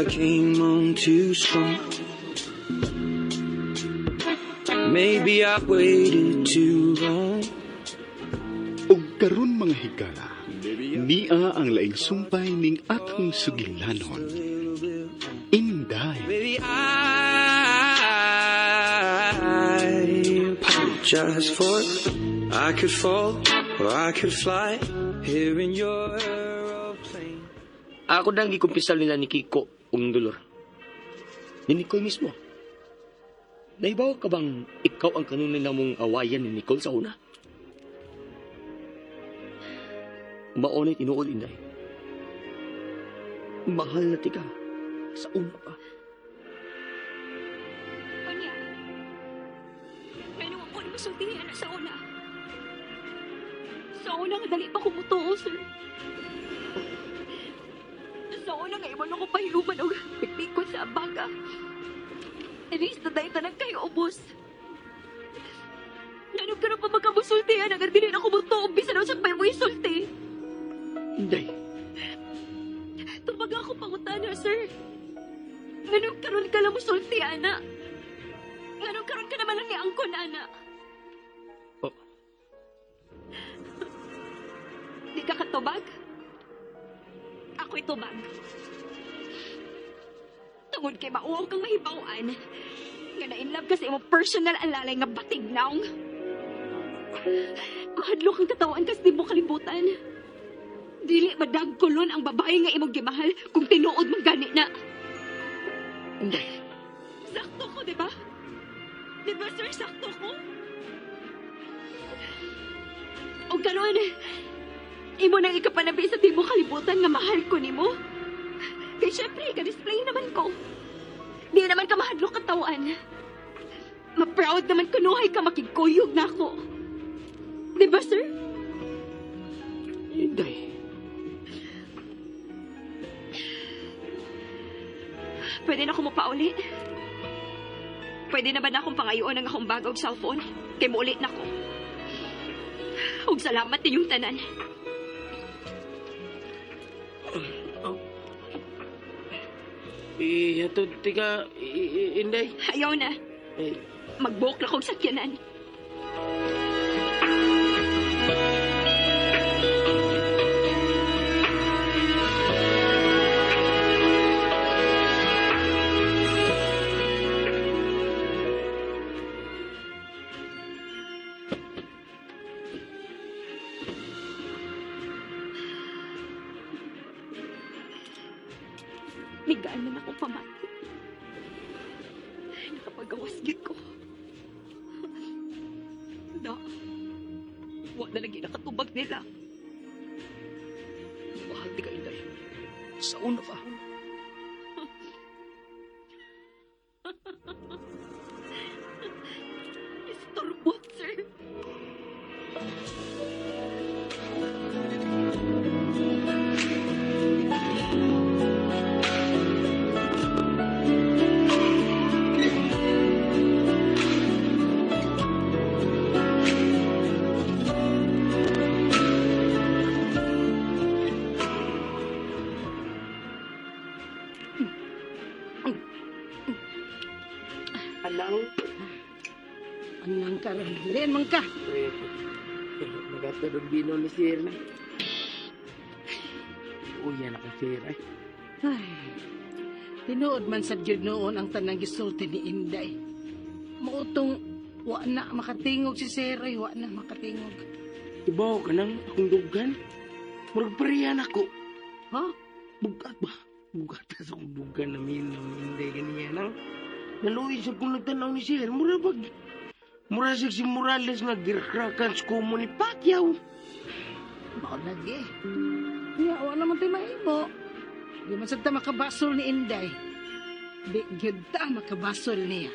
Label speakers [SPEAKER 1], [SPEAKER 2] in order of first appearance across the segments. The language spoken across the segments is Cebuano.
[SPEAKER 1] I came on too strong. Maybe I waited too long.
[SPEAKER 2] Ug karon, mga higala, nia ang laing sumpay ning atong sugilanon. Inday.
[SPEAKER 1] Baby, I apologize for I could fall or I could fly here in your aeroplane.
[SPEAKER 3] Ako nang gikumpisal nila ni Kiko ug Dolor. Ni Nicole mismo. Naibaw ka bang ikaw ang kanunay na mong awayan ni Nicole sa una? Maunay tinuod, Inday. Mahal na tika sa una pa.
[SPEAKER 4] Unya. Ngano wa ko musultihan na sa una? Sa una nga dali pa ko mutuo, sir. Sa una nga imo ko pahiluman og pikpikon sa abaga. Inis na dahil tanan kayo ubos. Ngano karon pa magkamusultihan ang dili na ko mutuo bisan unsa pa imo isulti?
[SPEAKER 3] Inday.
[SPEAKER 4] Tubag ako pangutana, sir. Nganong karon ka lang musulti, ana? Nganong karon ka naman lang ni angkon, ana?
[SPEAKER 3] Oh.
[SPEAKER 4] Di ka katubag? Ako'y tubag. Tungod kay mauaw kang mahibaw-an, nga na-inlove ka sa imong personal alalay nga batig naong. Mahadlok ang katawan kas di mo kalibutan. Dili madagkulon ang babae nga imong gimahal kung tinuod man gani na.
[SPEAKER 3] Inday.
[SPEAKER 4] Sakto ko, di ba? Di ba, sir? Sakto ko? O karon, imo nang ikapanabi sa tibok kalibutan nga mahal ko nimo. Kay syempre, ka-display naman ko. Di naman ka mahadlok katawan. Ma-proud naman kunuhay ka makigkuyog na ako. Di ba, sir?
[SPEAKER 3] Inday.
[SPEAKER 4] Pwede na ako mapauli. Pwede na ba na akong pangayoon ang akong bag og cellphone? Kay muuli na ko. Ug salamat ninyong tanan.
[SPEAKER 3] Oh. Ihatod tika, Inday.
[SPEAKER 4] Ayaw na.
[SPEAKER 3] Eh,
[SPEAKER 4] Magbuok na kong sakyanan. Migaan man akong pamati. Nakapagawas gyud ko. Da. Wa na lagi nakatubag nila.
[SPEAKER 3] Mahal tika, Inday. Sa una pa.
[SPEAKER 4] Istorbot, sir.
[SPEAKER 3] Anang.
[SPEAKER 5] Anang karon. Diyan man ka.
[SPEAKER 3] Eh, nagatulog bino ni sir na. Uya na kay sir eh.
[SPEAKER 5] Ay, tinuod man sa gyud noon ang tanang gisulti ni Inday. Mautong wa na makatingog si Seroy, wa na makatingog.
[SPEAKER 3] Ibaw ka nang akong dugan. Murag parehan ako.
[SPEAKER 5] Ha?
[SPEAKER 3] Bugat ba? Bugat sa akong dugan na minum Inday ganiya nang. Naluoy sa kong nagtanaw ni sir. Mura bag. Mura siya si Morales nga girkrakan sa kumo ni Pacquiao.
[SPEAKER 5] Mao lagi. Ya, wa naman tayo mahimo. Di man sad ta makabasol ni Inday. Di gyud ta makabasol niya.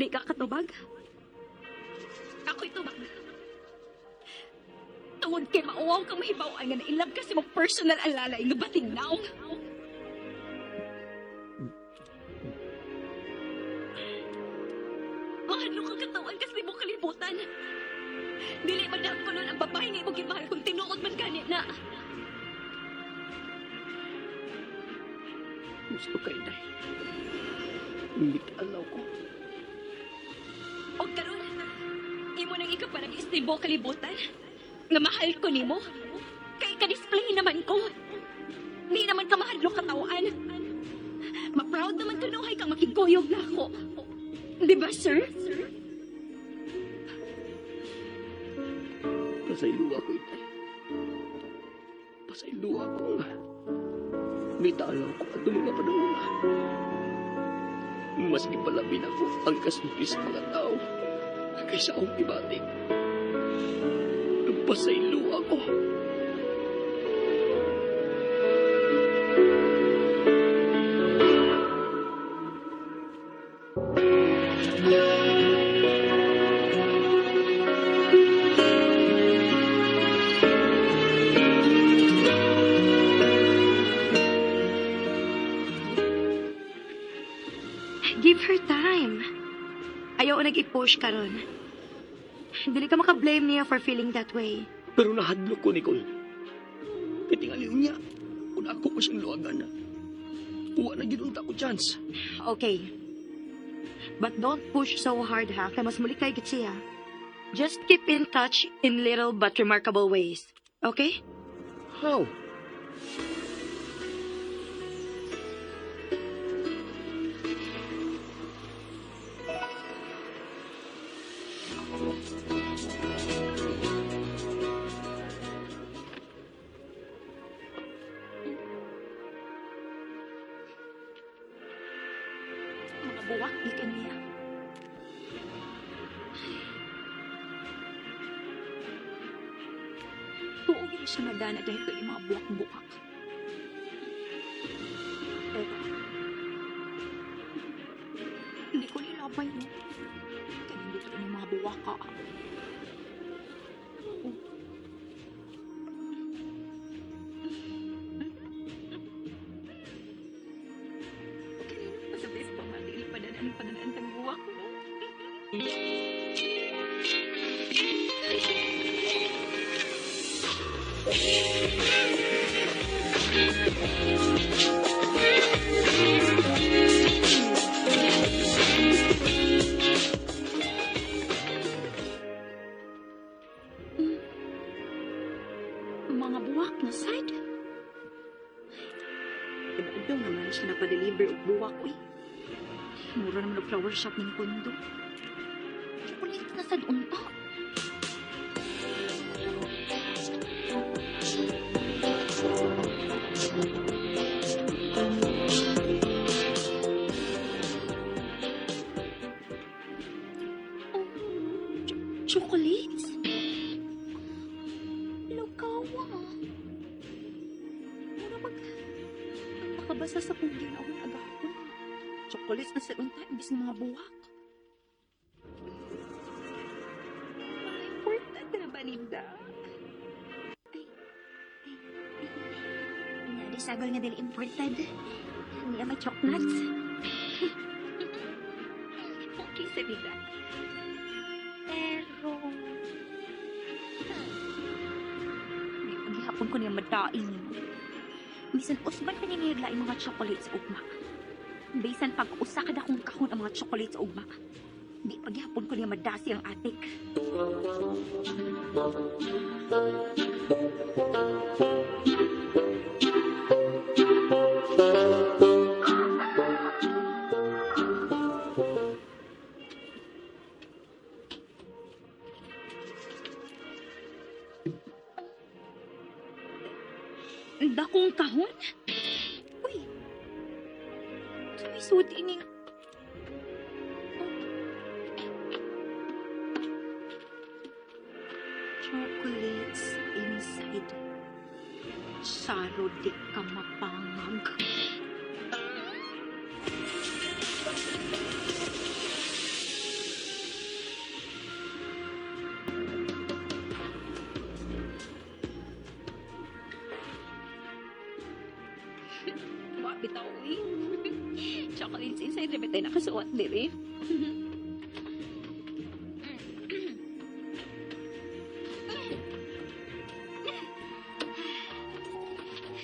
[SPEAKER 4] Di ka katubag? Ako'y tubag. Tungod kay mauwaw kang mahibaw-an nga na-inlove ka sa imong personal alalay nga bating naong. Mahadlok kang katawan kasi mo kalibutan. Dili man ko nun ang babae nga imong gimahal kung tinuod man gani na.
[SPEAKER 3] Gusto kay Day. Mitalaw ko.
[SPEAKER 4] O karon, imo nang ikapanag sa kalibutan. Nga mahal ko nimo. Kay ka-display naman ko. Di naman ka mahadlok katawan. Ma-proud naman kunuhay kang makiguyog na ako. Di ba, sir?
[SPEAKER 3] Pasayloa ko, Inday. Pasayloa ko nga. Mitalaw ko at mga panahon. Mas gipalabi nako ang kasulti sa mga tao kaysa akong ibati. Pasayloa ko.
[SPEAKER 6] Give her time. Ayaw nag-i-push karon. Dili ka maka-blame niya for feeling that way.
[SPEAKER 3] Pero nahadlok ko, Nicole. Kay tingali niya, kung ako ko siyang luwagan na, wa na gyud unta ko chance.
[SPEAKER 6] Okay. But don't push so hard, ha? Kay mas mulikay gid siya. Just keep in touch in little but remarkable ways. Okay?
[SPEAKER 3] How?
[SPEAKER 4] Mga buwak, gikan niya. Tuo gid siya madana dahil kay mga buwak-buwak. Pero, hindi ko nilabay, no? Kaya hindi to yung mga buwak ka. Oh. Kanino pa sa best pa matili pa danaan pa danaan tang buwak, no? Mga buwak na side. Daw naman siya nagpa-deliver og buwak, uy. Mura naman og flower shop ning kondo. Chocolate na sad unta. Oh, chocolates? Lugawa. Mura mag nakabasa sa kong ginaon agahapon. Chocolates na sa unta, imbis ng mga buwak. Mga important na ba, Linda? Ay, ay, ay. Nari sagol nga dili imported. Niya may chocolates. Okay sa bida. Pero, di paghihapon ko niya madaing nimo. Bisan usban pa niya naglaing mga chocolates sa ugma. Bisan pag usa ka dakong kahon ang mga chocolates sa ugma. Di paghihapon ko niya madasi ang atik. Dakong kahon? Uy! Sa may suot ining... Oh. Chocolates inside. Saro di ka mapangag. Bitaw, uy. Chocolates inside, rebetay nakasuot diri.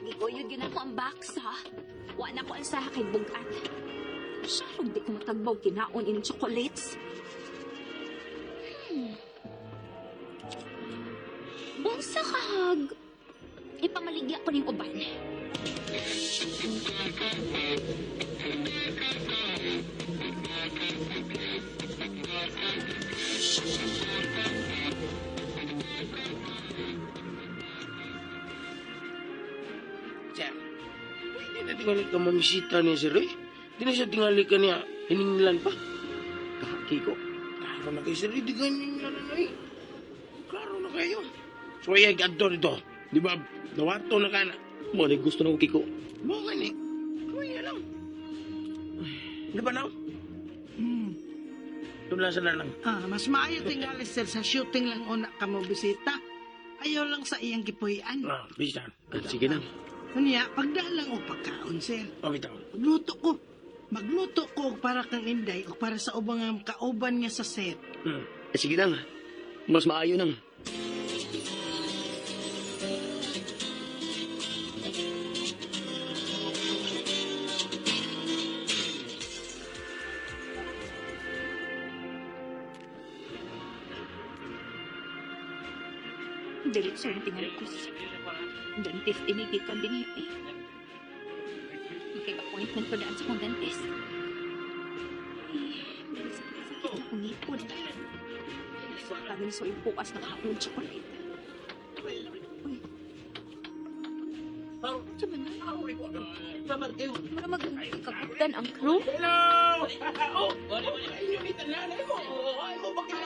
[SPEAKER 4] Gikuyod yun ako ang box, ha? Wa na ko ang saha kay bugat. Siya, di ko matagbaw kinaon ining chocolates. Unsa kahag? Ipamaligya ko ning uban.
[SPEAKER 3] Sir, pwede na tingali ka mamisita niya, sir, eh. Di na siya tingali ka niya, hininglan pa.
[SPEAKER 7] Kiko,
[SPEAKER 3] Klaro na kayo, sir, eh. Di ka hininglan na, eh. Klaro na kayo. So, ay, adto dito. Di ba, dawato na ka na.
[SPEAKER 7] mo na gusto na ko, Kiko.
[SPEAKER 3] Mo ka ni. Kuya lang. Di ba na? Doon lang sa nanang.
[SPEAKER 5] Ah, mas maayo tingali sir sa shooting lang una ka mo bisita. Ayaw lang sa iyang gipuy-an.
[SPEAKER 3] Ah, bisa.
[SPEAKER 7] Sige lang.
[SPEAKER 5] Unya, pagdaan lang og pagkaon sir.
[SPEAKER 3] O, bitaw.
[SPEAKER 5] Magluto ko. Magluto ko og para kang Inday o para sa ubang nga kauban nga sa set.
[SPEAKER 7] Eh, sige lang. Mas maayo nang.
[SPEAKER 4] Dili sir, tingali ko sa dentist inigikan din eh. Makig-appointment ko daan sa kong dentist. Eh, dili sakit-sakit na akong ngipon. Kami ni Soy bukas na kaon chocolate. Uy. Sa man na? Mara mag-kagutan ang crew.
[SPEAKER 3] Hello! Oh, inyo ni tanan mo. Ay mo bakit?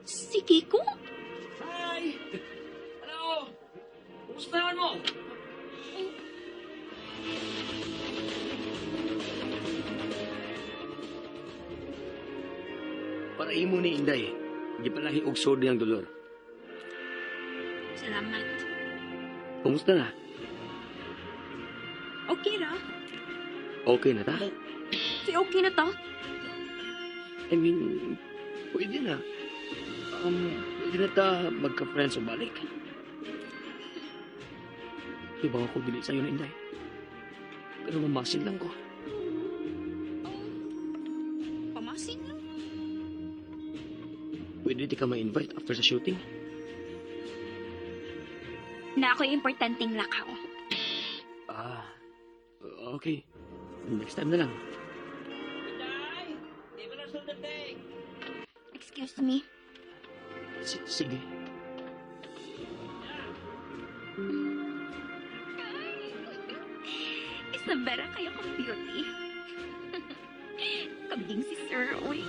[SPEAKER 4] Si Kiko?
[SPEAKER 7] Hi! Hello! Kumusta naman mo? Para imo ni Inday, gipalahi og sodi ang dolor.
[SPEAKER 4] Salamat.
[SPEAKER 7] Kumusta na?
[SPEAKER 4] Okay ra?
[SPEAKER 7] Okay na ta?
[SPEAKER 4] Si okay na to?
[SPEAKER 7] I mean, pwede na. Pwede na ta magka-friends o balik. Iba ako dili sa'yo na Inday. Pero mamasin lang ko.
[SPEAKER 4] Pamasin lang.
[SPEAKER 7] Pwede di ka ma-invite after sa shooting.
[SPEAKER 4] Na ako'y importanteng lakaw.
[SPEAKER 7] Ah, okay. Next time na lang.
[SPEAKER 4] Excuse me.
[SPEAKER 7] Sige.
[SPEAKER 4] Isabela kayo kong beauty. Kabding si Sir, uy.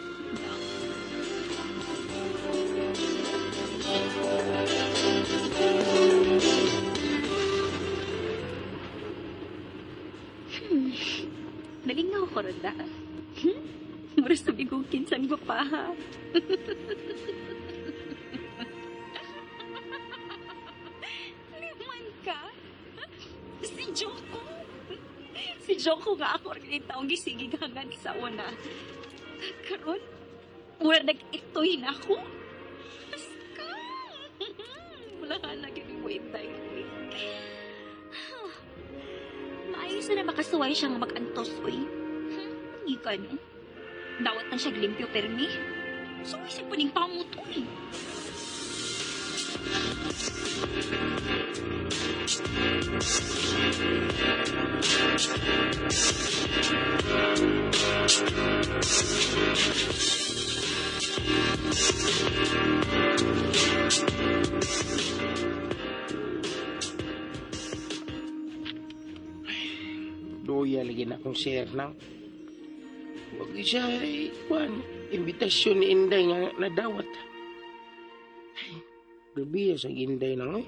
[SPEAKER 4] Nalingaw ko ron da. Mura sa bigong kinsan ko pa, ha? Liman ka? Si Joko. Si Joko nga ako rin taong gisigig hanggang sa una. Karon, mura nag-itoy na ako. Aska! Wala ka na giniwait tayo. Maayos na na makasuway siya nga mag-antos, uy. Hindi ka, no? Dawat na siya limpyo permi. Suway siya paning pamut, uy.
[SPEAKER 3] Doya lagi na akong sir nang. Wag siya, eh, kwan, imbitasyon ni Inday nga nadawat. Ay, grabe sa Inday nang eh.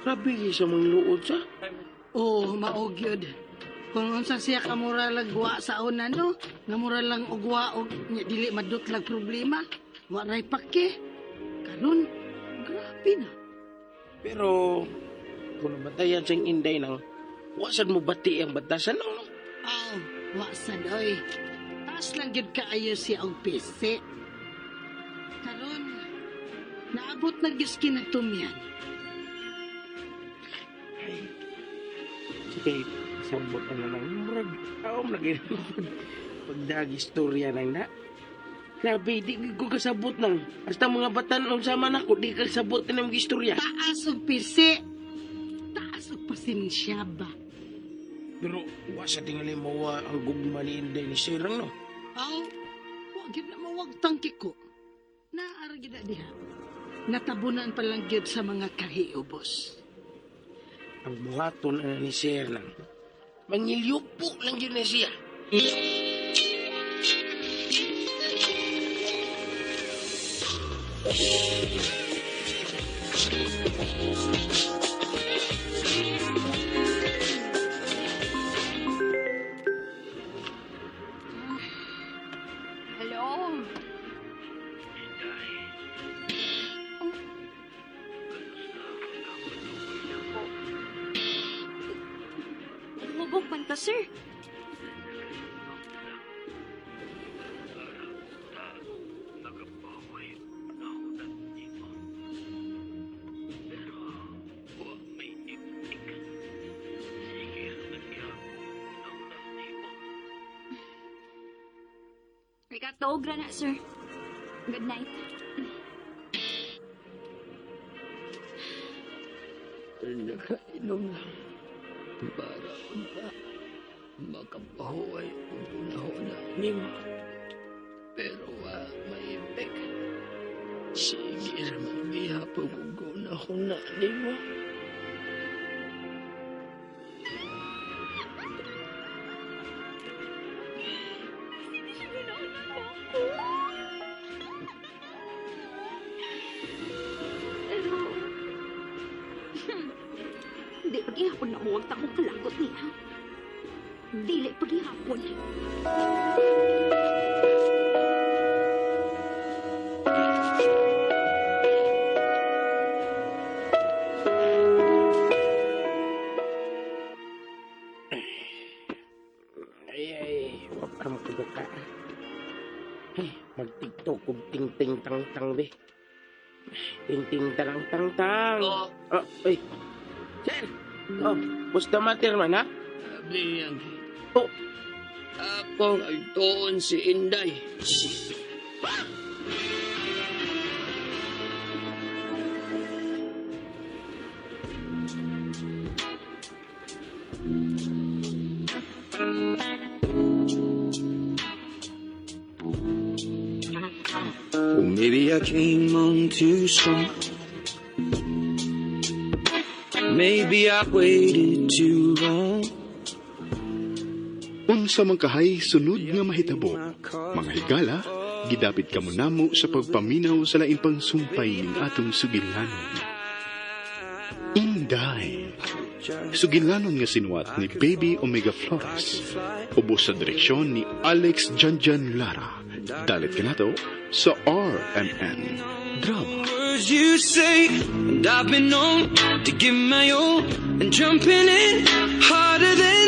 [SPEAKER 3] Grabe sa mga luod sa.
[SPEAKER 5] Oo, mao gyud. Kung unsa siya ka mura lang guwa sa una no, nga mura lang og wa og nya dili madutlag problema. Wa ray pake. Karon, Grabe na.
[SPEAKER 3] Pero, kung nabatayan siyang Inday nang, wasad mo bati ang batasan, no? No?
[SPEAKER 5] Aw, wa sad oy. Taas lang gyud kaayo siya og pisi. Karon, naabot na gyud kinatumyan.
[SPEAKER 3] Ay, sige, sabot na lang. Murag, aom na ganyan. Pagdag istorya nang na. Grabe, di ko kasabot nang. Hasta mga batan sama na ko, di kasabot na ng istorya.
[SPEAKER 5] Taas og pisi. Taas og pasensya ba?
[SPEAKER 3] Pero, wa sa tingali mawa ang gugma ni Inday ni Sirang, no?
[SPEAKER 5] Aw, wa gyud na mawagtang kiko. Naara gyud na diha. Natabunan pa lang gyud sa mga kahiubos.
[SPEAKER 3] Ang buhaton na ni Sir nang. Mangilyupo lang yun na siya.
[SPEAKER 4] Hello? Hubog man ka, sir. Ikatuog ra na, sir. Good night.
[SPEAKER 7] Nakainom lang. Para unta makapahuway ang una-una nimo. Pero wa maibig. Sige raman gihapon kung una-una nimo.
[SPEAKER 4] Pero, di paghihapon na muwag akong kalagot niya. Dili paghihapon.
[SPEAKER 3] Ay, ay, wa pa mo ka. Ay, mag-TikTok kung ting-ting tang-tang, be. Ting-ting tarang tang-tang.
[SPEAKER 7] Oh.
[SPEAKER 3] Oh, ay. Sir! Oh, what's the matter man, ha?
[SPEAKER 7] Sabi ang
[SPEAKER 3] Oh.
[SPEAKER 7] Akong agtuon si Inday.
[SPEAKER 1] Well, maybe I came on too strong. Maybe I waited too long.
[SPEAKER 2] Unsa man kahay sunod nga mahitabo, mga higala, gidapit kamo namo sa pagpaminaw sa lain pang sumpay ning atong sugilanon. Inday. Sugilanon nga sinuwat ni Baby Omega Flores. Ubos sa direksyon ni Alex Janjan Lara. Dalit kanato sa RMN Drama.
[SPEAKER 1] Words you say, and I've been known to give my all, and jumping in harder than